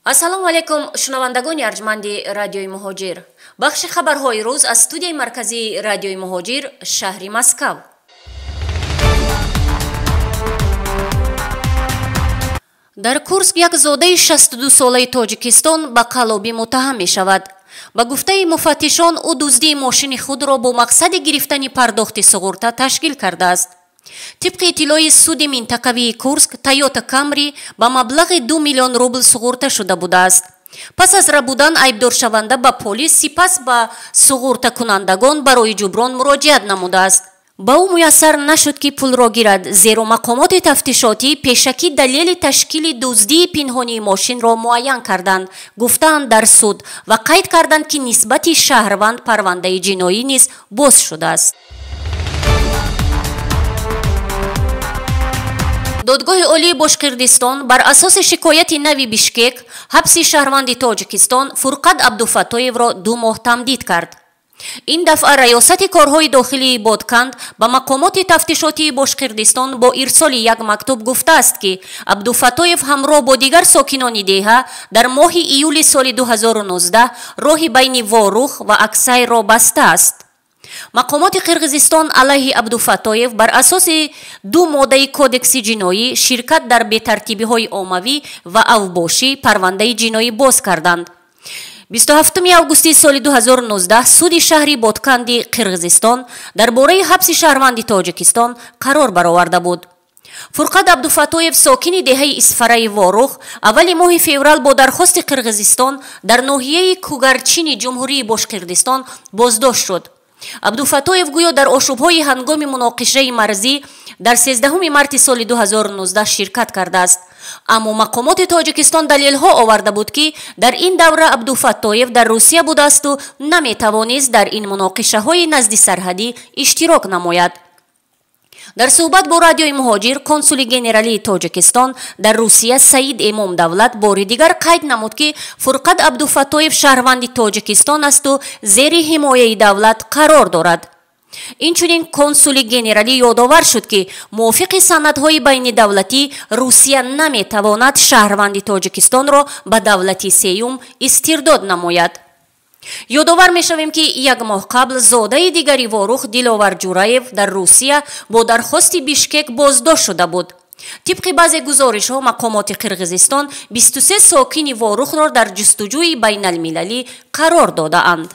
Ассалому алайкум, шунавандагони арҷманди радиои Муҳоҷир. Бахши хабарҳои рӯз аз студияи марказии радиои Муҳоҷир, шаҳри Москав. Дар Курск як зодаи 62-солаи Тоҷикистон ба қаллобӣ муттаҳам мешавад. Ба гуфтаи муфаттишон, ӯ дуздии мошини худро бо мақсади гирифтани пардохти суғурта ташкил кардааст. Тибқи иттилои суди минтақавии Курск, Тойота Камри ба маблағи 2 миллион рубл суғурта шуда будааст. Пас аз рабудан айбдоршаванда ба полис, сипас ба суғуртакунандагон барои ҷуброн муроҷиат намудааст. Ба ӯ муяссар нашуд, ки пулро гирад, зеро мақомоти тафтишотӣ пешакӣ далели ташкили дуздии пинҳонии мошинро муайян карданд, гуфтаанд дар суд ва қайд карданд, ки нисбати шаҳрванд парвандаи ҷиноӣ низ боз шудааст. Додгоҳи олии Бошқирдистон бар асоси шикояти нави Бишкек ҳабси шаҳрванди Тоҷикистон Фурқат Абдуфаттоевро 2 моҳ тамдид кард. Ин дафъа раёсати корҳои дохилии Бодканд ба мақомоти тафтишотии Бошқирдистон бо ирсоли як мактуб гуфтааст, ки Абдуфаттоев ҳамроҳ бо дигар сокинони деҳа дар моҳи июли соли 2019 роҳи байни Ворух ва Аксайро бастааст. Мақомоти Қирғизистон алайҳи Абдуфаттоев бар асоси 2 моддаи кодекси ҷиноӣ ширкат дар бетартибиҳои оммавӣ ва авбошӣ парвандаи ҷиноӣ боз карданд. 27 августи соли 2019 суди шаҳри Бодканди Қирғизистон дар бораи ҳабси шаҳрванди Тоҷикистон қарор бароварда буд. Фурқат Абдуфаттоев, сокини деҳаи Исфараи Ворух, аввали моҳи феврал бо дархости Қирғизистон дар ноҳияи Кугарчини Ҷумҳурии Бошқирдистон боздошт шуд. Абдуфаттоев гӯё дар ошӯбҳои ҳангоми муноқишаи марзӣ дар 13 марти соли 2019 ширкат кардааст. Аммо мақомоти Тоҷикистон далелҳо оварда буд, ки дар ин давра Абдуфаттоев дар Русия будаасту наметавонист дар ин муноқишаҳои назди сарҳадӣ иштирок намояд. Дар суҳбат бо радиои Муҳоҷир консули генералии Тоҷикистон дар Русия Саид Эмом Давлат бори дигар қайд намуд, ки Фурқат Абдуфаттоев шаҳрванди Тоҷикистон асту зери ҳимояи давлат қарор дорад. Инчунин консули генералӣ ёдовар шуд, ки мувофиқи санадҳои байнидавлатӣ Русия наметавонад шаҳрванди Тоҷикистонро ба давлати сеюм истирдод намояд. Ёдовар мешавем, ки як моҳ қабл зодаи дигари Ворух Диловар Ҷураев дар Русия бо дархости Бишкек боздошт шуда буд. Тибқи баъзе гузоришҳо, мақомоти Қирғизистон 23 сокини Ворухро дар ҷустуҷӯи байналмилалӣ қарор додаанд.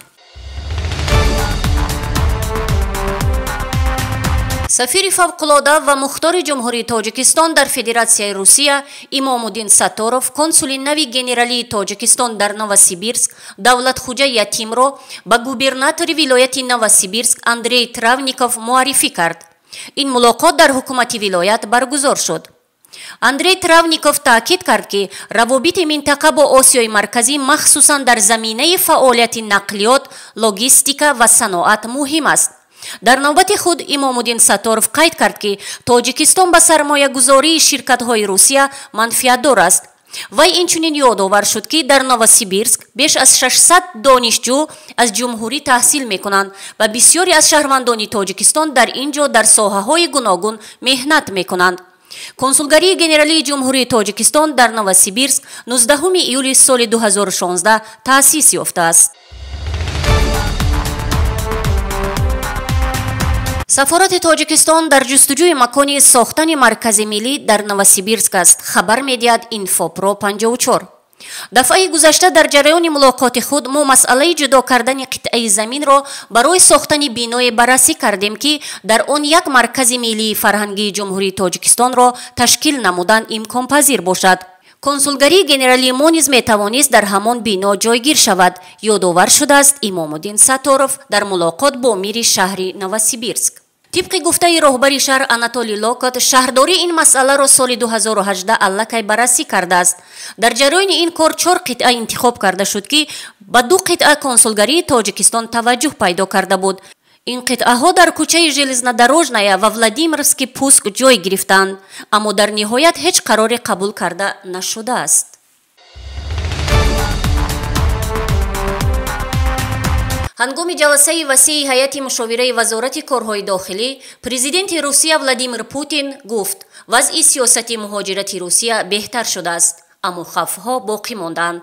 Сафири фавқулода ва мухтори Ҷумҳурии Тоҷикистон дар Федератсияи Русия Имомуддин Сатторов консули нави генералии Тоҷикистон дар Новосибирск Давлатхуҷа Ятимро ба губернатори вилояти Новосибирск Андрей Травников муаррифӣ кард. Ин мулоқот дар ҳукумати вилоят баргузор шуд. Андрей Травников таъкид кард, ки равобити минтақа бо Осиёи Марказӣ махсусан дар заминаи фаъолияти нақлиёт, логистика ва саноат муҳим аст. Дар навбати худ Имомуддин Сатторов қайд кард, ки Тоҷикистон ба сармоягузории ширкатҳои Русия манфиатдор аст. Вай инчунин ёдовар шуд, ки дар Новосибирск беш аз 600 донишҷӯ аз ҷумҳурӣ таҳсил мекунанд ва бисёре аз шаҳрвандони Тоҷикистон дар ин ҷо дар соҳаҳои гуногун меҳнат мекунанд. Консулгарии генералии Ҷумҳурии Тоҷикистон дар Новосибирск 19 июли соли 2016 таъсис ёфтааст. Сафорати Тоҷикистон дар ҷустуҷӯи макони сохтани маркази миллӣ дар Новосибирск аст, хабар медиҳад Инфопро 54. Дафъаи гузашта дар ҷараёни мулоқоти худ мо масъалаи ҷудо кардани қитъаи заминро барои сохтани биное баррасӣ кардем, ки дар он як маркази миллии фарҳангии Ҷумҳурии Тоҷикистонро ташкил намудан имконпазир бошад. Консулгарии генералии мо низ метавонист дар ҳамон бино ҷойгир шавад, ёдовар шудааст Имомуддин Сатторов дар мулоқот бо мири шаҳри Новосибирск. Тибқи гуфтаи роҳбари шаҳр Анатолий Локот, шаҳрдорӣ ин масъаларо соли 2018 аллакай баррасӣ кардааст. Дар ҷараёни ин кор 4 қитъа интихоб карда шуд, ки ба 2 қитъа консулгарии Тоҷикистон таваҷҷӯҳ пайдо карда буд. Ин қитъаҳо дар кӯчаи Железнодорожная ва Владимирский пуск ҷой гирифтанд, аммо дар ниҳоят ҳеҷ қароре қабул карда нашудааст. Ҳангоми ҷаласаи васеи ҳайати мушовираи Вазорати корҳои дохилӣ президенти Русия Владимир Путин гуфт, вазъи сиёсати муҳоҷирати Русия беҳтар шудааст. Аммо хавфҳо боқӣ монданд.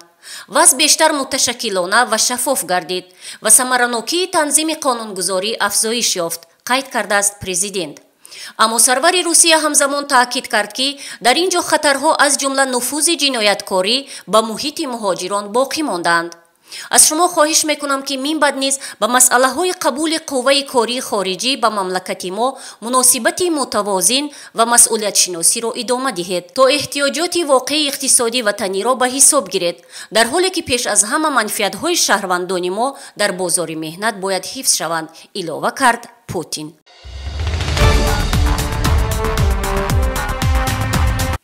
Вазъ бештар муташаккилона ва шаффоф гардид ва самаранокии танзими қонунгузорӣ афзоиш ёфт, қайд кардааст президент. Аммо сарвари Русия ҳамзамон таъкид кард, ки дар ин ҷо хатарҳо аз ҷумла нуфузи ҷинояткорӣ ба муҳити муҳоҷирон боқӣ мондаанд. Аз шумо хоҳиш мекунам, ки минбаъд низ ба масъалаҳои қабули қувваи кории хориҷӣ ба мамлакати мо муносибати мутавозин ва масъулиятшиносиро идома диҳед, то эҳтиёҷоти воқеии иқтисодии ватаниро ба ҳисоб гиред, дар ҳоле ки пеш аз ҳама манфиатҳои шаҳрвандони мо дар бозори меҳнат бояд ҳифз шаванд, илова кард Путин.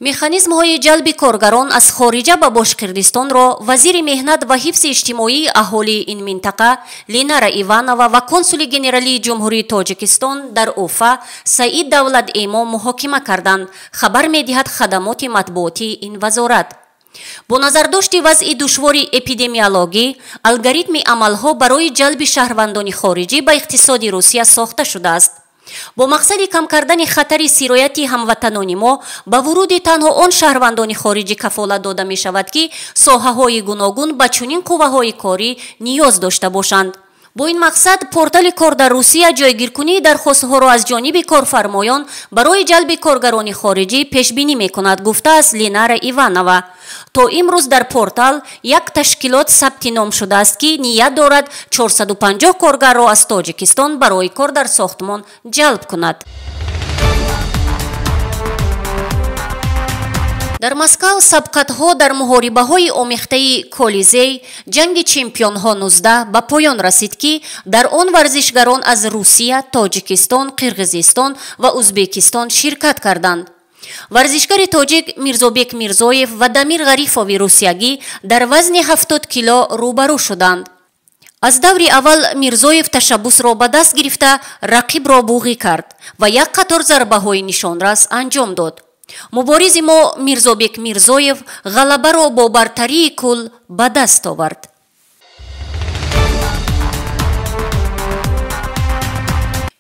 Механизмҳои ҷалби коргарон аз хориҷа ба Бошқирдистонро вазири меҳнат ва ҳифзи иҷтимоии аҳолии ин минтақа Ленара Иванова ва консули генералии Ҷумҳурии Тоҷикистон дар Уфа Саид Давлат Эмо муҳокима карданд, хабар медиҳад хадамоти матбуотии ин вазорат. Бо назардошти вазъи душвори эпидемиологӣ, алгоритми амалҳо барои ҷалби шаҳрвандони хориҷӣ ба иқтисоди Русия сохта шудааст. Бо мақсади кам кардани хатари сирояти ҳамватанони мо ба вуруди танҳо он шаҳрвандони хориҷӣ кафолат дода мешавад, ки соҳаҳои гуногун ба чунин қувваҳои корӣ ниёз дошта бошанд. Бо ин мақсад портали кор дар Русия ҷойгиркунии дархостҳоро аз ҷониби корфармоён барои ҷалби коргарони хориҷӣ пешбинӣ мекунад, гуфтааст Ленара Иванова. То имрӯз дар портал як ташкилот сабти ном шудааст, ки ният дорад 450 коргарро аз Тоҷикистон барои кор дар сохтмон ҷалб кунад. Дар Москав сабқатҳо дар муҳорибаҳои омехтаи Колизей ҷанги чемпионҳо 19 ба поён расид, ки дар он варзишгарон аз Русия, Тоҷикистон, Қирғизистон ва Узбекистон ширкат карданд. Варзишгари тоҷик Мирзобек Мирзоев ва Дамир Ғарифови русиягӣ дар вазни 70 кило рӯбарӯ шуданд. Аз даври аввал Мирзоев ташаббусро ба даст гирифта рақибро буғӣ кард ва як қатор зарбаҳои нишонрас анҷом дод. Муборизи мо Мирзобек Мирзоев ғалабаро бо бартарии кул ба даст овард.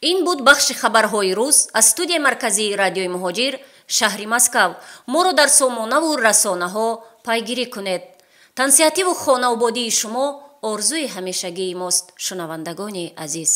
Ин буд бахши хабарҳои рӯз аз студияи марказии радиои Муҳоҷир, шаҳри Москав. Моро дар сомонаву расонаҳо пайгирӣ кунед. Тансиҳативу хонаободии шумо орзуи ҳамешагии мост, шунавандагони азиз.